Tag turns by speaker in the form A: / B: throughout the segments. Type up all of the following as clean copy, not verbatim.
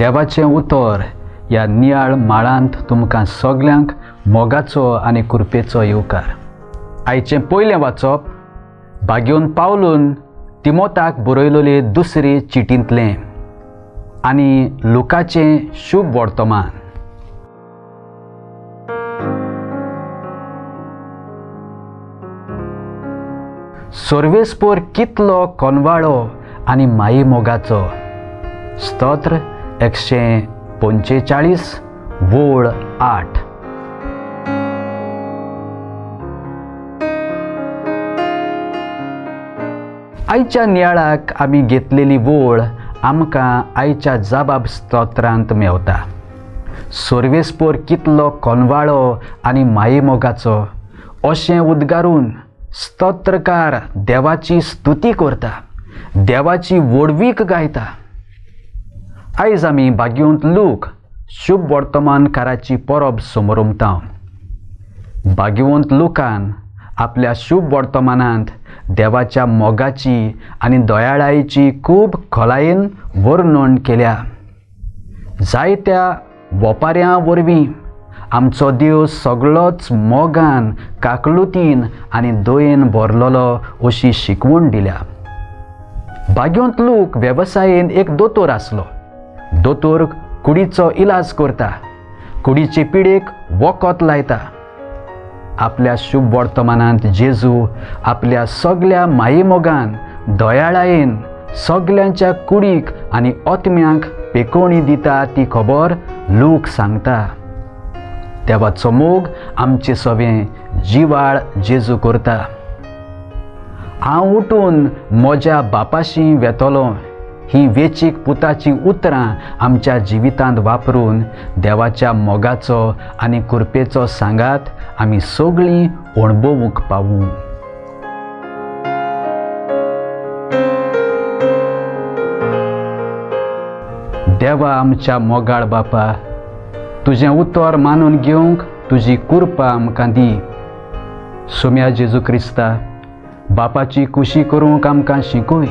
A: देवाचें उतर ह्या नियाळ माळांत तुमकां सगल्यांक मोगाचो आनी कृपेचो येवकार. आयचें पयलें वाचप भाग्योन पावलून तिमोताक बरयलेले दुसरे चिटींतलें आनी लुकाचें शुभ वर्तमान. सर्वेस्पोर कितलो कोनवाळो आनी माई मोगाचो. स्तोत्र 145 वोळ 8. आयच्या नियाळाक आमी घेतलेली वोळ आमकां आयच्या जबाब स्तोत्रांत मेवता. सर्वेस्पोर कितलो कोनवाळो आनी माई मोगाचो अशें उद्गारून स्तोत्रकार देवाची स्तुती करता, देवाची व्हडवीक गायता. आयज आमी भाग्योंत लूक शुभ वर्तमानकाराची परब समरमता. भाग्यवंत लुकान आपल्या शुभ वर्तमानांत देवाच्या मोगाची आनी दयाळायेची खूब खोलायेन वर्णन केल्या. जायत्या वपाऱ्यां वरवीं आमचो देव सगळोच मोगान, काकलुतीन आनी दयेन भरलेलो अशी शिकवण दिल्या. भाग्यवंत लूक वेवसायेन एक दोतोर आसलो. दोतोर कुडीचो इलाज करता, कुडीचे पिडेक वखद लायता. आपल्या शुभ वर्तमानांत जेजू आपल्या सगल्या मायेमोगान, दयाळायेन सगल्यांच्या कुडीक आनी आत्म्यांक पेकोवणी दिता ती खबर लूक सांगता. देवाचो मोग आमचे सवें जिवाळ जेजू करता. हांव उठून म्हज्या बापाशी वेतलो ही वेचीक पुताचीं उतरां आमच्या जिवितांत वापरून देवाच्या मोगाचो आनी कृपेचो सांगात आमी सगळीं अणभवूंक पावूं. देवा आमच्या मोगाळ बापा, तुजें उतर मानून घेवंक तुजी कृपा आमकां दी. सोम्या जेजू क्रिस्ता, बापाची खुशी करूंक आमकां शिकय.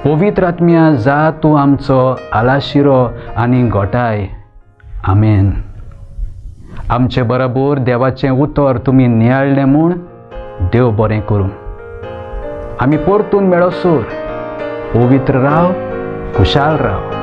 A: पवित्र आत्म्या जा तूं आमचो आलाशिरो आनी गोठाय. आमेन. आमचे बरोबर देवाचें उतर तुमी नियाळ्ळें म्हूण देव बरें करूं. आमी परतून मेळोसर पवित्र राव, खुशाल राव.